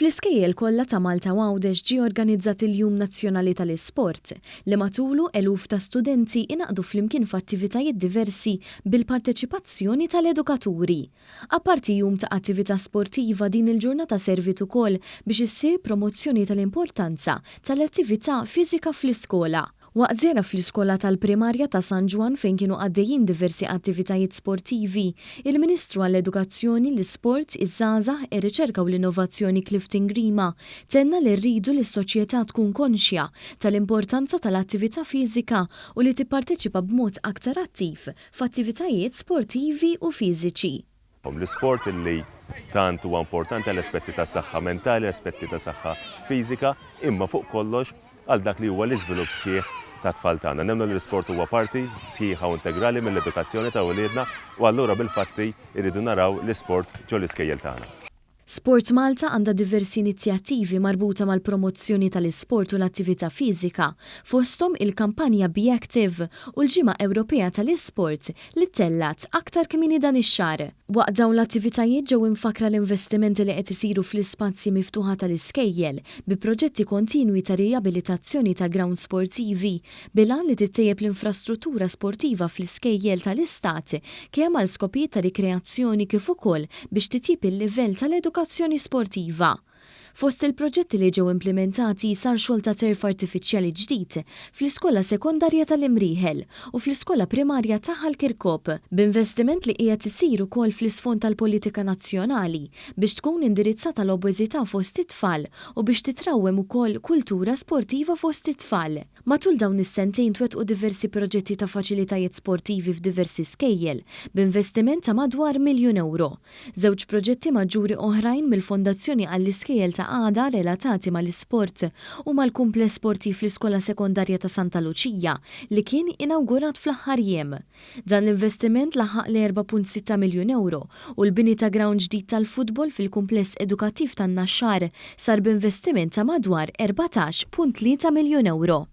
Fl-iskejjel kollha ta' Malta u Għawdex ġie organizzat il-Jum Nazzjonali tal-Isport, li matulu eluf ta' studenti ingħaqdu flimkien f'attivitajiet diversi bil-parteċipazzjoni tal-edukaturi. Apparti jum ta' attività sportiva din il-ġurnata serviet ukoll biex issir promozzjoni tal-importanza tal-attività fiżika fl-iskola. Waqt żjara fl-iskola tal-Primarja ta' San Ġwann fejn kienu għaddejjin diversi attivitajiet sportivi, il-Ministru għall-Edukazzjoni, l-Isport, iż-Żgħażagħ, ir-Riċerka u l-Innovazzjoni Clifton Grima tenna li rridu li s-soċjetà tkun konxja tal-importanza tal-attività fiżika u li tipparteċipa b'mod aktar attiv f'attivitajiet sportivi u fiżiċi. L-isport li tant huwa importanti għal aspetti ta' saħħa mentali, aspetti ta' saħħa fiżika, imma fuq kollox għal dak li huwa l-iżvilupp sħiħ tat-tfal tagħna. Nemmnu li l-isport huwa parti sħiħa u integrali mill-edukazzjoni ta' uliedna u allura bil-fatti rridu naraw l-isport ġol-iskejjel tagħna. Sport Malta għandha diversi inizjattivi marbuta mal-promozzjoni tal-isport u l-attività fiżika, fosthom il-kampanja Be Active u l-Ġimgħa Ewropea tal-Isport li ttellgħet aktar kmieni dan ix-xahar. Waqt dawn l-attivitajiet ġew imfakkra l-investimenti li qed isiru fl-ispazji miftuħa tal-iskejjel bi proġetti kontinwi ta' riabilitazzjoni ta' grounds sportivi bil-għan li tittejjeb l-infrastruttura sportiva fl-iskejjel tal-Istat kemm għal skopijiet ta' rikreazzjoni kif ukoll biex titjieb il-livell tal-edukazzjoni sportiva. Fost il-proġetti li ġew implimentati sar xogħol ta' turf artifiċjali ġdid fl-Iskola Sekondarja tal-Imrieħel u fl-Iskola Primarja ta' Ħal Kirkop, b'investiment li qiegħed isir ukoll fl-isfond tal-politika nazzjonali biex tkun indirizzata l-obeżità fost it-tfal u biex titrawwem ukoll kultura sportiva fost it-tfal. Matul dawn is-sentejn twettqu diversi proġetti ta' faċilitajiet sportivi f'diversi skejjel, b'investiment ta' madwar miljun ewro. Żewġ proġetti maġġuri oħrajn mill-Fondazzjoni għall-Iskejjel ta' Għada relatati mal-isport huma l-kumpless sportiv fl-Iskola Sekondarja ta' Santa Luċija li kien inawgurat fl-aħħar jiem. Dan l-investiment laħaq l-4.6 miljun ewro u l-bini ta' grawnd ġdid tal-futbol fil-kumpless edukattiv tan-Naxxar sar b'investiment ta' madwar 14.3 miljun ewro.